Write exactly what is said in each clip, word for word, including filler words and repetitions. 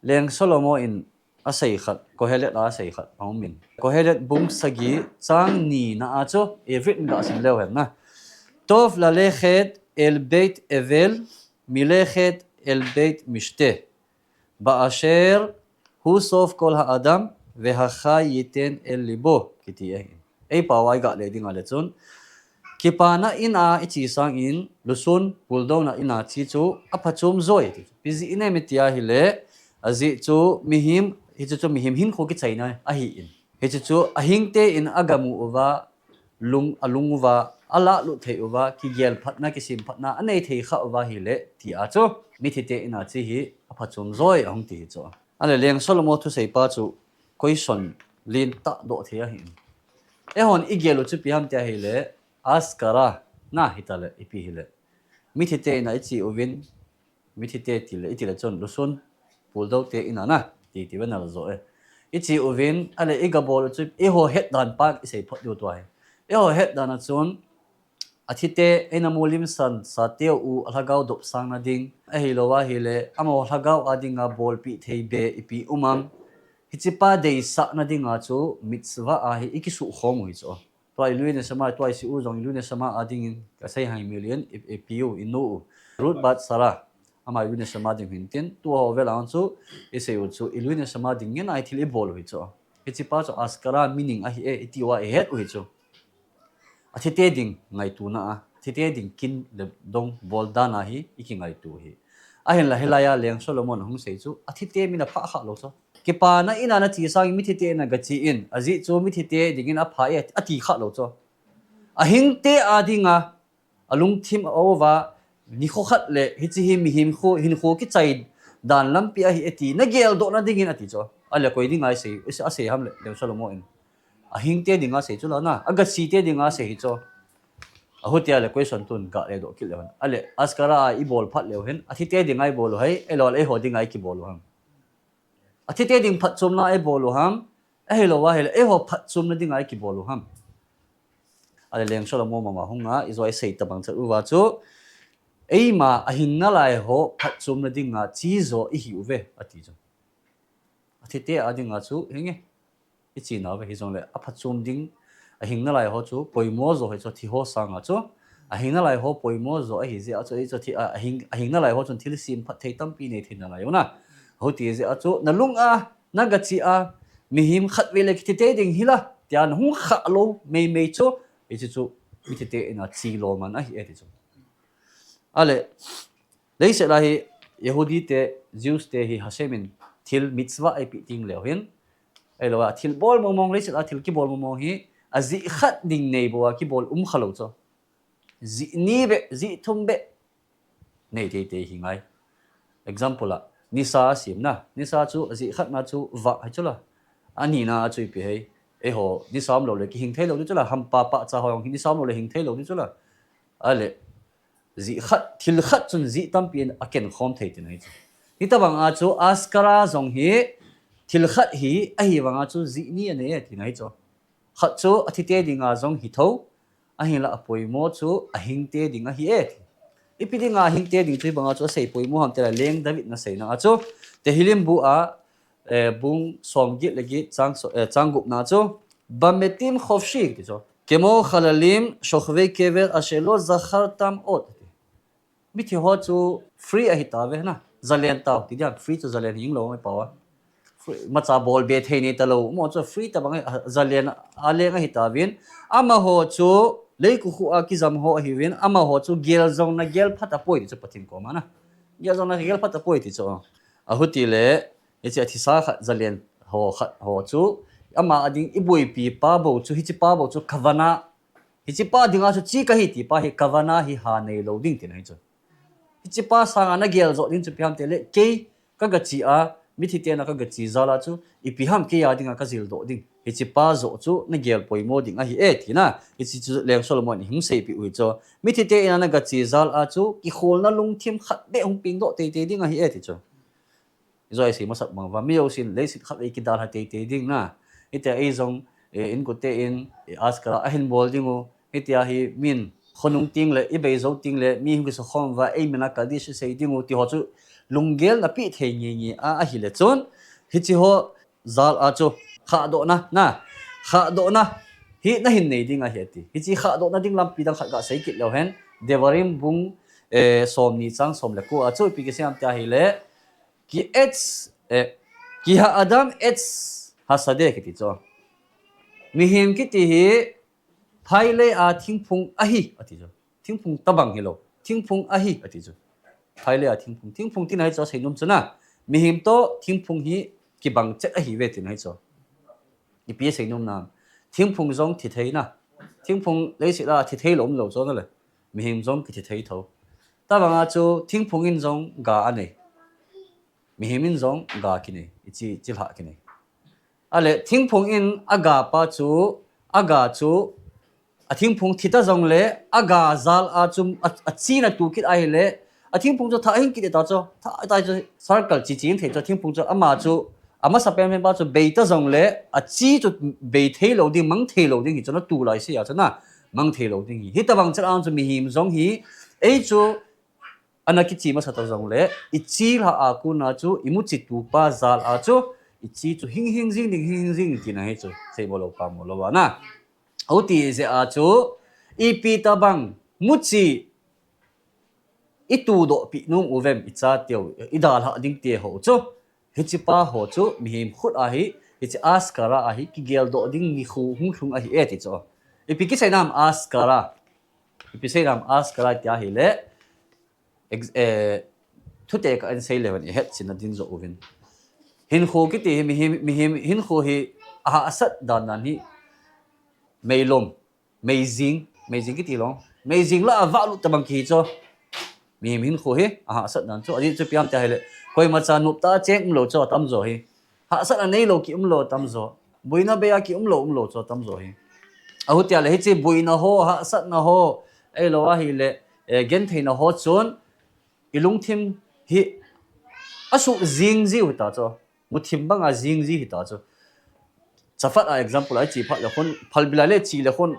Leng Solomon in asei khat, Kohelet a asei khat, aumin. Kohelet bung sagi chang ni na a chu, ivit in gasim leu hen na. Tov lalekhet el beit evel, milekhet el beit mishte. Ba'asher hu sof kol ha'adam, vehachai yiten el libo, kiti ahin. Ei pao a iga le ding a le chun. Kipana in a ichi sangin, lusun, puldouna in a chi chu, aphachom joi. Ipi jeh inem iti a hile, ajeh chu mihem, hichu chu mihem hinkho kichaina ahin. Hichu chu ahingte in agamu uva, lung, alung uva, alah lut thei uva, kigel phatna, kisem phatna, anei thei kha uva hile, ti a chu, mithite in a chi hi, aphachom joi, ahung ti hi chu. Ale Leng Solomon thusei pa chu, question lentah doh thei ahin. Eihon igel u chu ipi ham ti a hile, askara, na hita le, ipi hile. Mithite in a ichi uvin, mithite ti le, iti le chun, lusun, puldoute in a na, ti ti ve na jo e. Ichi uvin, ale iga bol u chu, eiho het dan pa, isei phot diu tua hi. Eiho het dan a chun, athite, eina mulim san, sa teu u, alhagao dopsang na ding, ahilou a hile, amaho lhagao a dinga bolpi thei be, ipi um am. Hichi pa deisah na dinga chu, mitzvah a hi, ikisukhom u hi chu. Tua ilui neshama, tua isi u jong ilui neshama a dingin, kasei hai million, i, ipi u, inu u. Ruth bat Sarah, ama ilui neshama ding hin tin, tua ho vel ang chu, isei u chu, ilui neshama ding ngen a ithil ibol u hi chu. Hichi pa chu askara meaning ahi e, iti uva ihet u hi chu. Athite ding ngaituna a, athite ding kin le dong bol dan a hi, ikingaitu hi. Ahinla hilai a Leng Solomon hung sei chu, athite min apha kha lou chu. Kipana in a nachi sangin mithite in a gachi in, ajeh chu mithite dingin apha e, ati kha lou chu. Ahingte a dinga, alungthim a uva, nikho khat le, hichi hi mihem kho, hinkho kichai dan lampi ahi e ti, nagel doh na dingin ati chu. Ale koi dinga isei, asei ham le, Leng Solomon in. Ahingte dinga sei chu la na, agachite dinga sei hi chu. Ahuti a le question tun ga le doh kit leu hen. Ale, askara a ibol phat leu hen, athite dinga ibol u hai, ahilou le eiho dinga ikibol u ham. Athite ding phatchomna ibol u ham, ahilou a hile, eiho phatchomna dinga ikibol u ham. Ale Leng Solomon mama hung a, ijo isei tabang chat uva chu, eima ahing nalai ho phatchomna dinga chi jo ihi uve, ati chu. Athite a dinga chu, hinge. Ichi nau ve hijongle, aphatchom ding, ahing nalai ho chu, poimo jo hi chu, thi ho sanga chu, ahing nalai ho poimo jo ahi jeh a chu, ahi chu thi, a, ahing, ahing nalai ho chun thilsem phatthei tampi nei thei nalai u na. Ahuti jeh a chu, nalung a, nagachi a, mihem khatvei le kithite ding hi la, tia nahung kha lou, meimei chu, hichi chu, mithite in a chi lou man ahi e ti chu. Ale, leiset a hi, Yehudi te, Jews te hi Hashem in thil mitzvah eipeh ding leu hin, ahilou a, thil bol mong mong, leiset a thil kibol mong mong hi, ajeh khat ding nei bou a kibol um kha lou chu. Jeh ni be, jeh thum be, nei teitei hi ngai. Example a, nisa asim na, nisa chu ajeh khat na chu vah hi chu la. Ani na chu ipi hei, eiho, nisa um lou le kihing thei lou di chu la, hampa pahcha ho jong hi nisa um lou le hing thei lou di chu la. Ale, jeh khat, thil khat chun jeh tampi in akenkhom thei tina hi chu. Hitabang a chu, askara jong hi, thil khat hi, ahivang a chu jeh ni anei e tina hi chu. Khat chu athite dinga jong hi tho, ahinla apoimo chu ahingte ding ahi e. Ipi dinga ahingte ding chu hibanga chu asei poimo ham tile Leng David in aseina a chu, Tehillim bu a, eh, bung som get le get chang so, eh, chang gup na chu, Bametim chofshi ti chu. Kemo chalalim shochvei kever asher lo zachartam od. Mithi ho chu free ahi tave na. Zalen tau, ti diam, free chu zalen hi inglou mai pau a. Free, macha bol be thei nei talou, mo chu free tabang ahi, zalen a leng ahi tauvin. Amaho chu, leikukhu a kijam ho ahiuvin, amaho chu gel jong nagel phat apoi ti chu Pathen koma na. Gel jong nagel phat apoi ti chu. Ahuti le, hiche athisa khat zalen ho khat ho chu, ama ading iboipi pa bou chu, hiche pa bou chu, kavana, hiche pa dinga chu chi kahi ti pa hi kavana hi ha nei lou ding tina hi chu. Hiche pa sanga nagel joh ding chu ipi ham tile, kei kagachi a, mithite na kagachi jal a chu, ipi ham kei a dinga kajil doh ding. Hiche pa joh chu nagel poimo ding ahi e tina, hiche chu Leng Solomon in hung seipeh u hi chu. Mithite in a nagachi jal a chu, kikholna lungthim khat beh hung peng doh teitei ding ahi e ti chu. Ijoi sei masat bang uva, mi jousen leiset khatvei kidalha teitei ding na. Hitia eijong, eh, inkote in, eh, askara ahin bol ding u. Hitia hi min, khonung ting le, i bei zo ting le, mi hung kiso khom va, ei mina Kaddish i sei ding u ti ho chu, lunggel na pi thei nge nge a, ahi le chun, hichi ho, zal a chu, khahdohna, na, khahdohna, hi na hin nei ding ahi ati. Hichi khahdohna ding lampi dang khat ka sei kit leu hen, Devarim bung, eh, som ni chang som le ko a chu, ipi kisei ham tia hi le, ki etz, eh, ki ha'adam etz hasadeh kiti chu. Mihem kiti hi, phailei a thingphung ahi, ati chu. Thingphung tabang hi lo. Thingphung ahi, ati chu. Phailei a thingphung. Thingphung tina hi chu, seinom chu na. Mihem to thingphung hi kibang chet ahi ve tina hi chu. Ipi seinom na. Thingphung jong thi thei na. Thingphung leiset a thi thei lo um lo chu na le. Mihem jong kithi thei tho. Tabang a chu thingphung in jong ga anei. Mihem in jong ga kinei, ichi, chilha kinei. Ale, thingphung in aga pa chu, aga chu, a thingphung thi ta jong le, aga zal a chu, a, a chi na tu kit ahi le, a thingphung chu tha hing kit ta chu, tha ta chu, circle chi chi in thei chu, thingphung chu, ama chu, ama sa pen pen pa chu, bei ta jong le, a chi chu, bei thei lo ding, mang thei lo ding, hi chu na tu lai si a chu na, mang thei lo ding hi. Hi tabang chan ang chu, mihem jong hi, ei chu, ana kichi masa ta jong le, i chi lha a kona chu, i muchi tu pa zal a chu, i chi chu hing hing jing ding, hing hing jing tina hi chu, sei mo lo pa mo lo va na. Ahu ti je a chu, ipi tabang, muchi, i tu doh pi nom u vem i cha teu, i dalha ding te ho chu, hichi pa ho chu, mihem khut ahi, hichi askara ahi, kigel doh ding ni khu hung lhung ahi e ti chu. Ipi kisei nam askara. Ipi sei nam askara tia hi le, ex-, eh, thute ka en sei le van i het chin na ding jo u vin. Hinkho kiti hi, mihem, mihem hinkho hi, a hahsat dan dan hi, meilom, meijing, meijing kiti lo. Meijing la a va lu tabang ki hi chu. Mihem hinkho hi, a hahsat dan chu. A di chu piam tia hi le, koima cha nup ta cheng um lo chu, tam jo hi. Hahsatna nei lo ki um lo tam jo. Buina bei a ki um lo, um lo chu tam jo hi. Ahu tia le hichi buina ho, hahsatna ho, ei lo ahi le, eh, gentheina ho chun, i lungthim hi, a su jing ji u ta chu. Muthim bang a jing ji hi ta chu. Chafat a example a chi phat le khun, phalbi lai le chi le khun,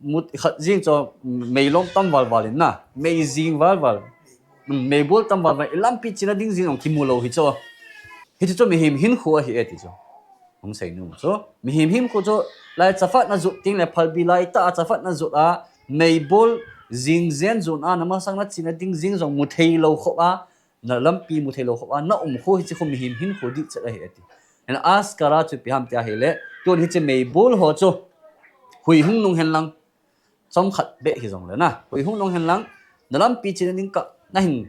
mut khat jing chu, meilom tam val val in na, meijing val val. Meibol tam val val, i lampi china ding jing ong kimu lo hi chu. Hi chu chu mihem hinkho ahi e ti chu. Hung sei nom chu. Mihem hinkho chu, lai chafat na jut ting le phalbi lai ta a chafat na jut a, meibol jing jen jun a, na masang na china ding jing jong mu thei lo khop a, na lampi mu thei lo khop a, na um khu hichi khu mihem hinkho dih chet ahi e ti. En askara chu ipi ham tia hi le, tun hichi meibol ho chu, hui hung nung hen lang, chomkhat beh hi jong le na. Hui hung nung hen lang, na lampi china ding ka, na hin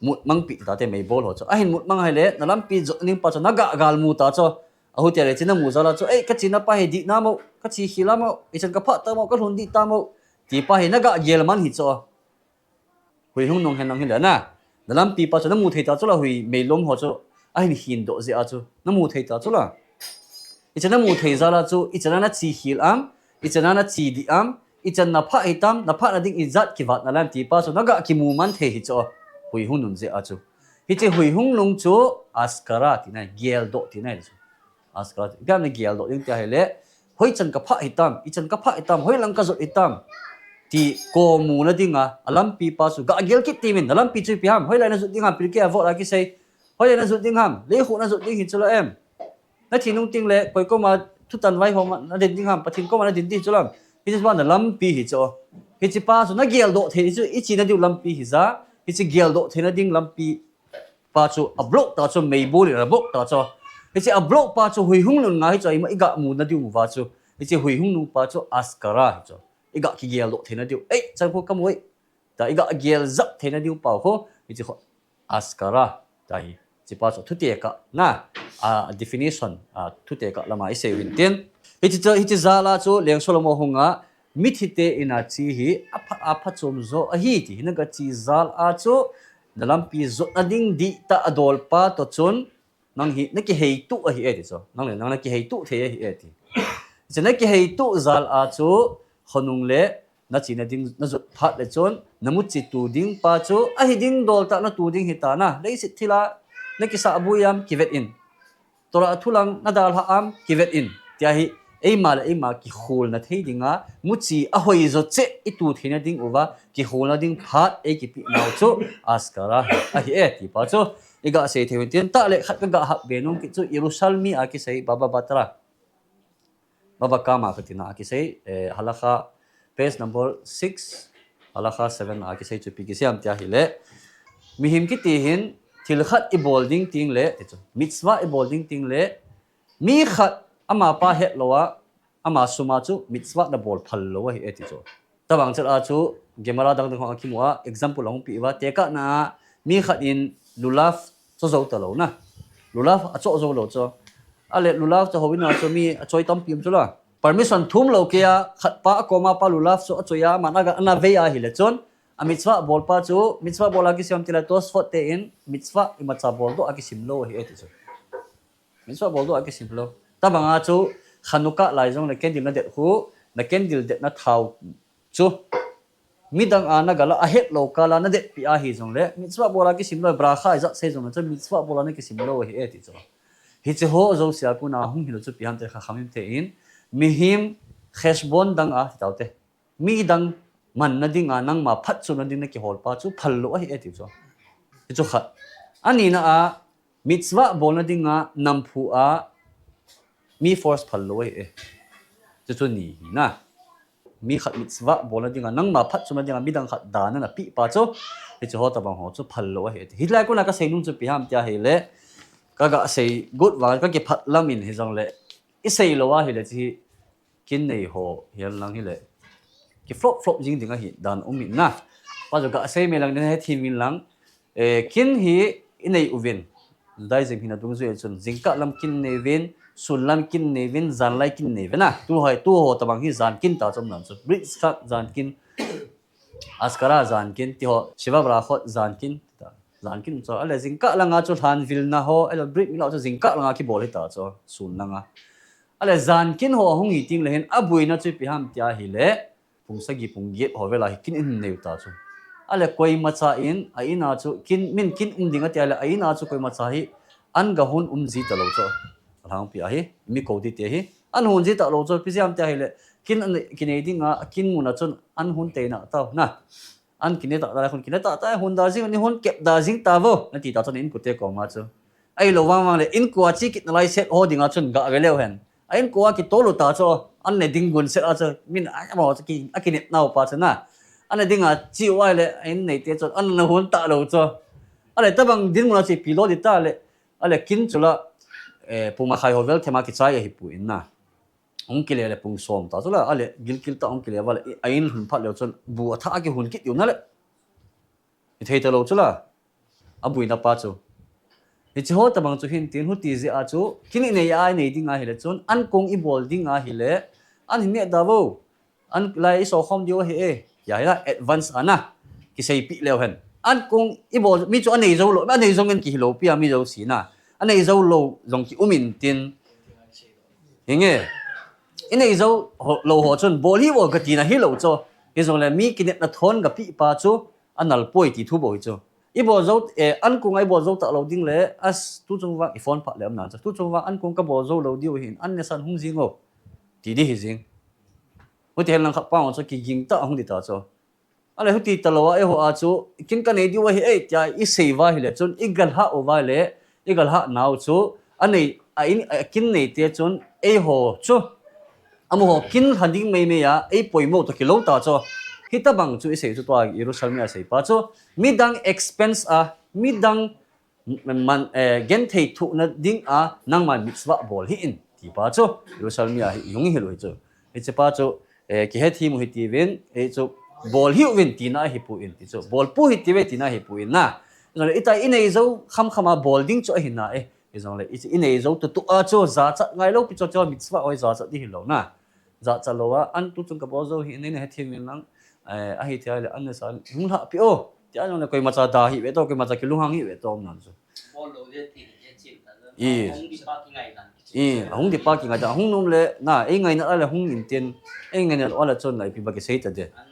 mut mang pi ta te meibol ho chu. A hin mut mang hai le, na lampi jot ning pa chu, na ga gal mu ta chu. Ahu tia le chi na mu jala chu, ei, ka china pa hi dih na mo, ka chi khil a mo, i chan ka phah ta mo, ka lhun dih ta mo, ti pa hi na ga gel man hi chu. Hui hung nung hen lang hi le na. Na lampi pa chu na mu thei ta chu la hui meilom ho chu. A hin hin doh je a chu. Na mu thei ta chu la. I chan na mu thei jala chu, i chan na chi khil am, i chan na chi dih am, i chan na phah hi tam, na phah na ding i jat kivat na lam ti pa chu, na ga kimu man thei hi chu. Hui hung nun je a chu. Hichi hui hung nung chu, askara ti nai, gel doh ti nai chu. Askara, ipi ham na gel doh ding tia hi le, hoi chan ka phah hi tam, i chan ka phah hi tam, hoi lang ka jot hi tam, ti ko mu na ding a, a lampi pa chu, ga gel kit ti min, na lampi chu ipi ham, hoi lai na jot ding ham, Pirkei Avot a kisei, hoi lai na jot ding ham, lei khu na jot ding hi chu la em. Na thi nung ting le, koi koma, thutan vai hom, na din ding ham, Pathen koma na din ding chu lam. Hichi pa na lampi hi chu. Hichi pa chu, na gel doh thei chu, i china diu lampi hi ja, hichi gel doh thei na ding lampi, pa chu a block ta chu meibol in a block ta chu. Hichi a block pa chu hui hung nun ngai chu ima i ga mu na diu va chu. Hichi hui hung nun pa chu askara hi chu. I ga kigel doh thei na diu. Ei, chan khu ka mu ei. Ta i ga gel jap thei na diu pa khu. Hichi khu askara ta hi. Chi pa chu thute ka na. A definition, a thute ka lama i sei u hin tin. Hichi chu, hichi jala chu Leng Solomon hung a, mithi te in a chi hi, a pha, a phachom jo ahi ti hi na ga chi jal a chu, na lampi jot na ding dih ta a dol pa to chun, nang hi na kihei tu ahi e ti chu. Nang le nang na kihei tu thei ahi e ti. Chu na kihei tu jal a chu, khonung le na china ding na jot phat le chun, na muchi tu ding pa chu, ahi ding dol ta na tu ding hi ta na, leiset thil a, na kisah bui am kivet in. Torah thu lang na dalha am kivet in. Tia hi, Eima le eima kikholna thei dinga, muchi ahoi jo cheh itu theina ding uva, kikholna ding phat ei kipe nau chu, Askara ahi e, ti pa chu. Iga sei thei uvin tin tah le khat kaga hap ve nom kit chu, Yerushalmi a kisei, Baba Batra. Baba Kama katina a kisei, eh, Halakha, page number six, Halakha seven a kisei chu ipi kisei ham tia ahile. Mihem kiti hin, thil khat ibol ding teng le, ti chu, mitzvah ibol ding teng le, mi khat amapa hetlou a, ama sum a chu mitzvah nabol phal lou ahi e ti chu. Tabang chel a chu Gemara dang dang ho a kimu a, example ahung pe uva, tekahna a mi khat in lulav cho jou talou na. Lulav acho jou lou chu. Ale lulav chu houin a chu mi achoi tampi um chu la. Permission thum lou kei a, khat pa akoma pa lulav chu achoi a, aman aga ana vei ahile chun, a mitzvah bol pa chu, mitzvah bol a kisem tile Tosfot te in, mitzvah imacha bol doh a kisim lou ahi e ti chu. Mitzvah bol doh a kisim lou. Tabang a chu Chanukah lai jongle candle nadet khu, na candle detna thao chu midang a nagal a, ahetlou kal a nadetpi ahi jongle, mitzvah bol a kisim lou, bracha ijat sei jongle, chu mitzvah bol a nakisim lou ahi e ti chu. Hiche ho jouse a kona hung hilou chu ipi ham tile Chachamim te in, mihem cheshbon dang a, ti tau te. Midang manna dinga nangma phatchomna ding nakihol pa chu phal lou ahi e ti chu. Hichu khat. Anina a, mitzvah bolna dinga namphu a mi force phal lou ahi e. Chu chu ni hi na. Mi khat mitzvah bolna dinga, nangma phatchomna dinga midang khat dan a napeh pa chu, hichu ho tabang ho chu phal lou ahi e ti. Hilai kona kasei nom chu ipi ham tia ahile, kaga sei got vang kakiphat lam in hijongle, isei lou ahile chu hi, kin nei ho hihen lang hile, kiflop flop jing ding ahi dan um in na. Pa chu ga sei me lang, nahethem in lang, eh, kin hi inei uvin, Judaism hina dungjui a chun, jingkah lam kin nei uvin, sun lam kin nei uvin, janlai kin nei uvin na. Tu ho, tu ho tabang hi jan kin ta chu um nan chu. Brit Chag jan kin, Askara jan kin, ti ho, Shiva Brachot jan kin, ta, jan kin chu. Ale jingkah langa chu lhan vilna ho, ale Brit Milah chu jingkah langa kibol hita chu, sun langa. Ale jan kin ho ahung hi teng le hin, aboina chu ipi ham tia ahile, pung sagi pung get ho vel a hi kin in nei u ta chu. Ale koimacha in, a in a chu, kin, min kin um ding ati a le, a in a chu koimacha hi an ga hon um ji talou chu. Alhangpi a hi, mi kou ding te hi. An hon ji talou chu, ipi jeh ham tia ahile, kin an kinei dinga, kin mun a chun an hon tei na tau na. An kinei tah tah le, hon kinei tah tah, hon da jing, ni hon kep da jing tavo, nati ta chu, in kote koma chu. Ahilou vang vang le, inko a che kit nalai set ho dinga chun ga ve leu hen. A inko a kitol u ta chu, an ne ding gun set a chu, min a, amaho chu ki, akinep nau pa chu na. An ne dinga che u ahile, a in nei te chu, an na hon talou chu. Ale tabang dinmun a chu ipi lo ding ta le, ale kin chu la, eh, pung makhai ho vel them a kichai ahi poi na. Hung kile le pung som ta chu la, ale gilkel ta hung kile va le, a in lhun phat leu chun, bu a tha a kihon kit diu na le. I thei talou chu la. Aboina pa chu. Hiche ho tabang chu hin tin, huti jeh a chu, kin inei a, inei ding ahile chun, an kong ibol ding ahile, an hin ne da vo. An lai iso khom diu ahi e. Tia hi la, advance a na. Kiseipeh leu hen. An kong ibol, mi chu anei jou lou, anei jong in kihi lou pi a mi jouse na. Anei jou lou jong ki um in tin. Hinge. Inei jou ho, lou ho chun, bol hih vo kati na hilou chu. Hijongle mi kinepna thon kapeh pa chu, anal poi ti thu bou hi chu. Ibol jou, eh, an kong a ibol jou talou ding le, as tu chung vang i phone phat le um nan chu. Tu chung vang an kong kabol jou lou diu hin, an nesan hung jing o. Ti di hi jing. Huti hen lang khat pa chu kiging tah a hung di ta chu. Ale huti talou a eiho a chu, kin kanei diu ahi e, tia isei uva ahile chun, igalhah uva le, igalhah nau chu, anei, a in, a kin nei te chun, eiho chu, amaho kin lha ding mei mei a, eipoimo toh kilou ta chu. Hitabang chu isei chu tua Yerushalmi a sei pa chu, midang expense a, midang man, eh, genthei thohna ding a, nangma mitzvah bol hih in, ti pa chu, Yerushalmi a hi, hung hilou hi chu. Hiche pa chu, eh, kihethem u hiti uvin, eh, chu, bol hih uvin tina ahi poi ti chu, bol pou hite uve tina ahi poi na. Hijongle, ita inei jou kham kham a bol ding chu ahi na e. Hijongle, i, inei jou tu tu a chu, jachat ngai lou pi chu chu, mitzvah hoi jachat di hilou na. Jachat lou a, an tu chung kabol jou hi, nei na hethem in lang, eh, ahi thei le, an nesan, hung lhah peh o. Tia jongle, koimacha da hih ve tao, koimacha kilunghang hih ve tao, um nan chu. Bol lou je ti, je chin ta. I. Hung di pa kingai dan. I, hung di pa kingai dan. Hung nom le, na, ei ngaina a le hung in tin. Ei ngaina lou a le chun la ipi ba kisei ta de. An,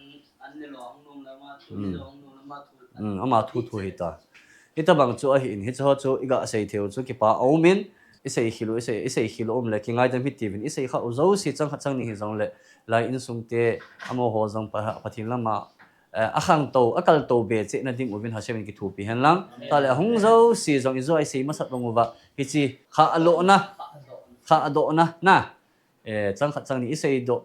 an ne lou, hung nom la ma, thu ne lou, hung nom la ma, thu ta. Hmm, ama thu thu hi ta. Hitabang chu ahi in, hiche ho chu iga sei thei u chu kipa aum in. isei khel u, isei, isei khel u um le, kingaidam hih uvin, isei kha u jouse chang khat chang ni hijongle, lai insung te, amaho jong pa, Pathen lama, eh, akhangtou, akaltou be cheh na ding uvin Hashem in kithopi hen lang. Tale ahung jouse jong ijou a isei masat bang uva, hiche, kha adohna, kha adohna, na, eh, chang khat chang ni isei doh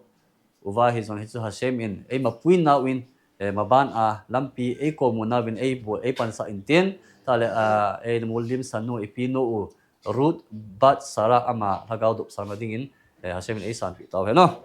uva hijong hichu Hashem in, eima puina uvin, eh, maban a lampi eikom u nauvin, ei bu, eipansah in tin, tale, ah, eina molhim san u, ipi nu u, Ruth bat Sarah ama lhagao dopsang na dingin, eh, Hashem in eisanpeh tau hen o.